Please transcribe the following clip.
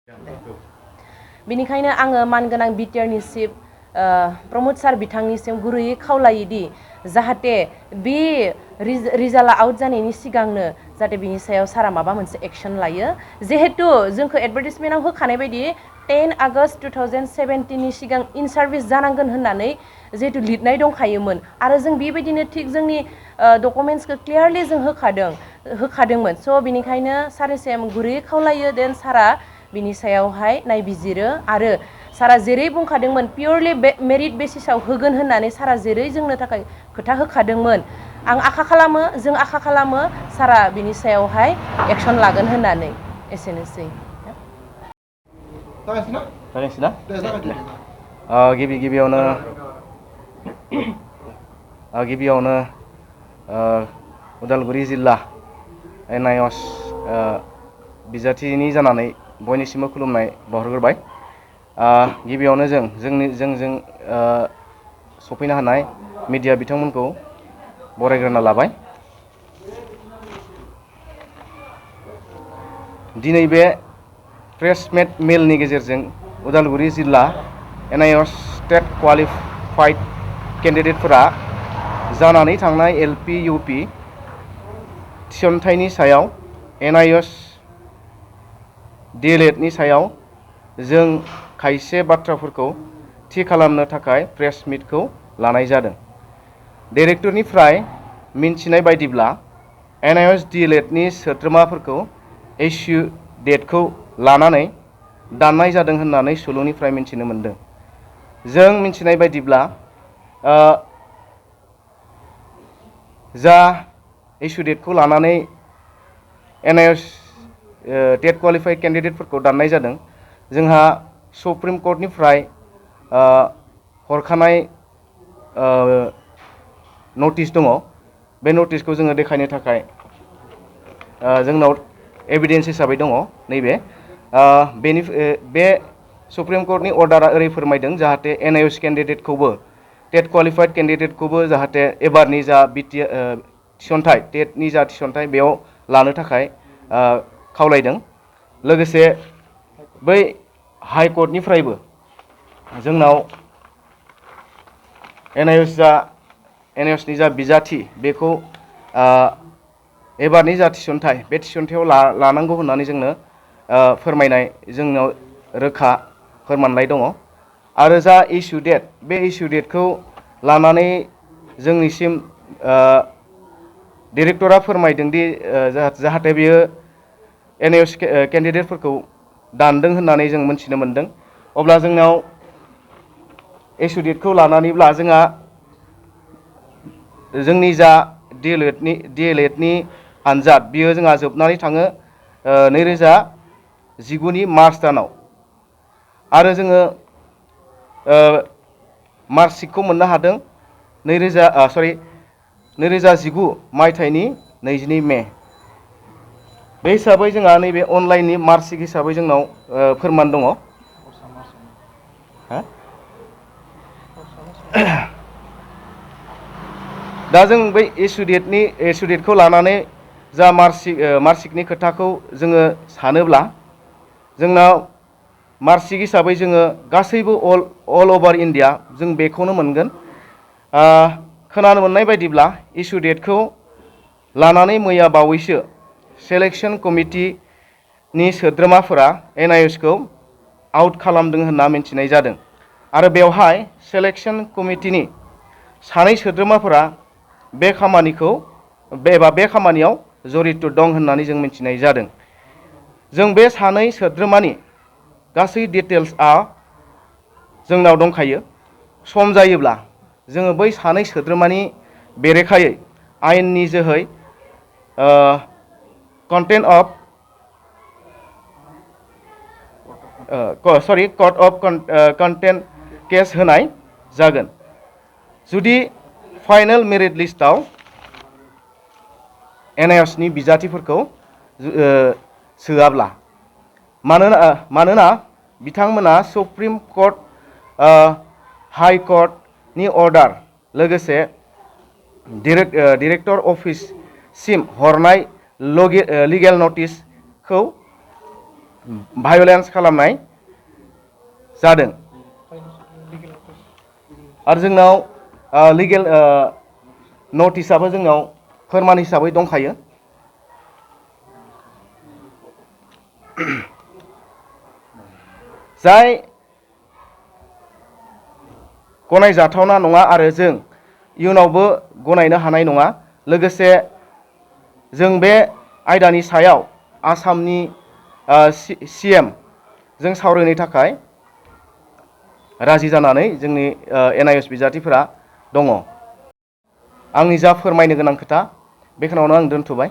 बेनिखायनो आङो मानगोनां BTR नि चिफ प्रमोद सार बिथांनिसिम गुरैयै खावलायोदि जाहाथे बे रिजाल्टआ आउट जानायनि सिगांनो जाहाथे बिनि सायाव सारा माबा मोनसे एक्शन लायो जिहेतु जोंखौ एडभार्टाइजमेन्टआव होखानाय बायदि 10 आगस्ट 2017 नि सिगां इन सार्भिस जानांगोन होननानै जिहेतु लिरनाय दंखायोमोन आरो जों बेबायदिनो थिग जोंनि डकुमेन्ट्सखौ क्लियारलि जों होखादोंमोन स' बिनिखायनो सारनिसिम गुरैयै खावलायो देन सारा बिनि सायावहाय नायबिजिरो आरो सारा जेरै बुंखादोंमोन पियरलि मेरिट बेसिसाव होगोन होननानै सारा जेरै जोंनो थाखाय खोथा होखादोंमोन आं आखा खालामो जों आखा खालामो सारा बिनि सायावहाय एक्शन लागोन होननानै एसेनोसै गिबियावनो उदालगुरि जिल्ला NIOS बिजाथिनि जानानै बयनिसिमबो खुलुमनाय बावहरग्रोबाय गिबियावनो जोंजों सफैनो हानाय मिडिया बिथांमोनखौ बरायग्रोना लाबाय दिनै बे प्रेस मेलनि गेजेरजों उदालगुरि जिल्ला NIOS स्टेट क्वालिफाइड केन्डिडेटफोरा जानानै थांनाय LP UP थिसनथाइनि सायाव NIOS D.El.Ed नि सायाव जों खायसे बाथ्राफोरखौ थि खालामनो थाखाय प्रेस मिटखौ लानाय जादों। डाइरेक्टरनिफ्राय मिन्थिनाय बायदिब्ला NIOS D.El.Ed नि सोद्रोमाफोरखौ इस्यु डेटखौ लानानै दाननाय जादों होननानै सुलुंनिफ्राय मिन्थिनो मोनदों। जों मिन्थिनाय बायदिब्ला जा इस्यु डेटखौ लानानै NIOS टेट क्वालिफाइड केन्डिडेटफोरखौ दाननाय जादों जोंहा सुप्रिम कर्टनिफ्राय हरखानाय नटिस दङ बे नटिसखौ जोङो देखायनो थाखाय जोंनाव एभिडेन्स हिसाबै दङ नैबे बे सुप्रिम कर्टनि अर्डारा ओरै फोरमायदों जाहाथे NIOS केन्डिडेटखौबो टेट क्वालिफाइड केन्डिडेटखौबो जाहाथे एबारनि जा थिसनथाइ टेटनि जा थिसनथाइ बेयाव लानो थाखाय खावलायदों लोगोसे बै हाइ कर्टनिफ्रायबो जोंनाव NIOS नि जा बिजाथि बेखौ एबारनि जा थिसनथाइ बे थिसनथायाव लानांगौ होननानै जोंनो फोरमायनाय जोंनाव रोखा फोरमानलाइ दङ आरो जा इस्यु डेट बे इस्यु डेटखौ लानानै जोंनिसिम डाइरेक्टरा फोरमायदों दि जाहाथे बियो NIOS केन्डिडेटफोरखौ दानदों होननानै जों मोनथिनो मोनदों अब्ला जोंनाव इस्यु डेटखौ लानानैब्ला जोंहा जोंनि जा D.El.Ed नि आनजाद बियो जोंहा जोबनानै थाङो 2019 नि मार्च दानाव आरो जोङो मार्कशिटखौ मोननो हादों 2019 मायथाइनि 22 मे बे हिसाबै जोंहा नैबे अनलाइननि मार्कशिट हिसाबै जोंनाव फोरमान दङ दा जों बै इस्यु डेटखौ लानानै जा मार्कशिटनि खोथाखौ जोङो सानोब्ला जोंनाव मार्कशिट हिसाबै जोङो गासैबो अल अभार इन्डिया जों बेखौनो मोनगोन खोनानो मोननाय बायदिब्ला इस्यु डेटखौ लानानै मैया बावैसो सेलेक्शन कमिटिनि सोद्रोमाफोरा NIOS खौ आउट खालामदों होनना मिन्थिनाय जादों आरो बेवहाय सेलेक्शन कमिटिनि सानै सोद्रोमाफोरा बे खामानियाव जड़ित दं होननानै जों मिन्थिनाय जादों जों बे सानै सोद्रोमानि गासै डिटेल्सआ जोंनाव दंखायो सम जायोब्ला जोङो बै सानै सोद्रोमानि बेरेखायै आयेननि जोहै कर्ट अफ कन्टेम्प्ट केस होनाय जागोन जुदि फाइनेल मेरिट लिस्टआव NIOS नि बिजाथिफोरखौ सोआब्ला मानोना बिथांमोना सुप्रिम कर्ट हाइ कर्टनि अर्डार लोगोसे डाइरेक्टर अफिससिम हरनाय लिगेल नटिसखौ भायलेन्स खालामनाय जादों। आरो जोंनाव लिगेल नटिसआबो जोंनाव फोरमान हिसाबै दंखायो। जाय गनायजाथावना नङा आरो जों इयुनावबो गनायनो हानाय नङा। लोगोसे जों बे आयदानि सायाव आसामनि CM जों सावरायनो थाखाय राजि जानानै जोंनि NIOS बिजाथिफोरा दङ। आंनि जा फोरमायनो गोनां खोथा बेखिनियावनो आं दोनथ'बाय।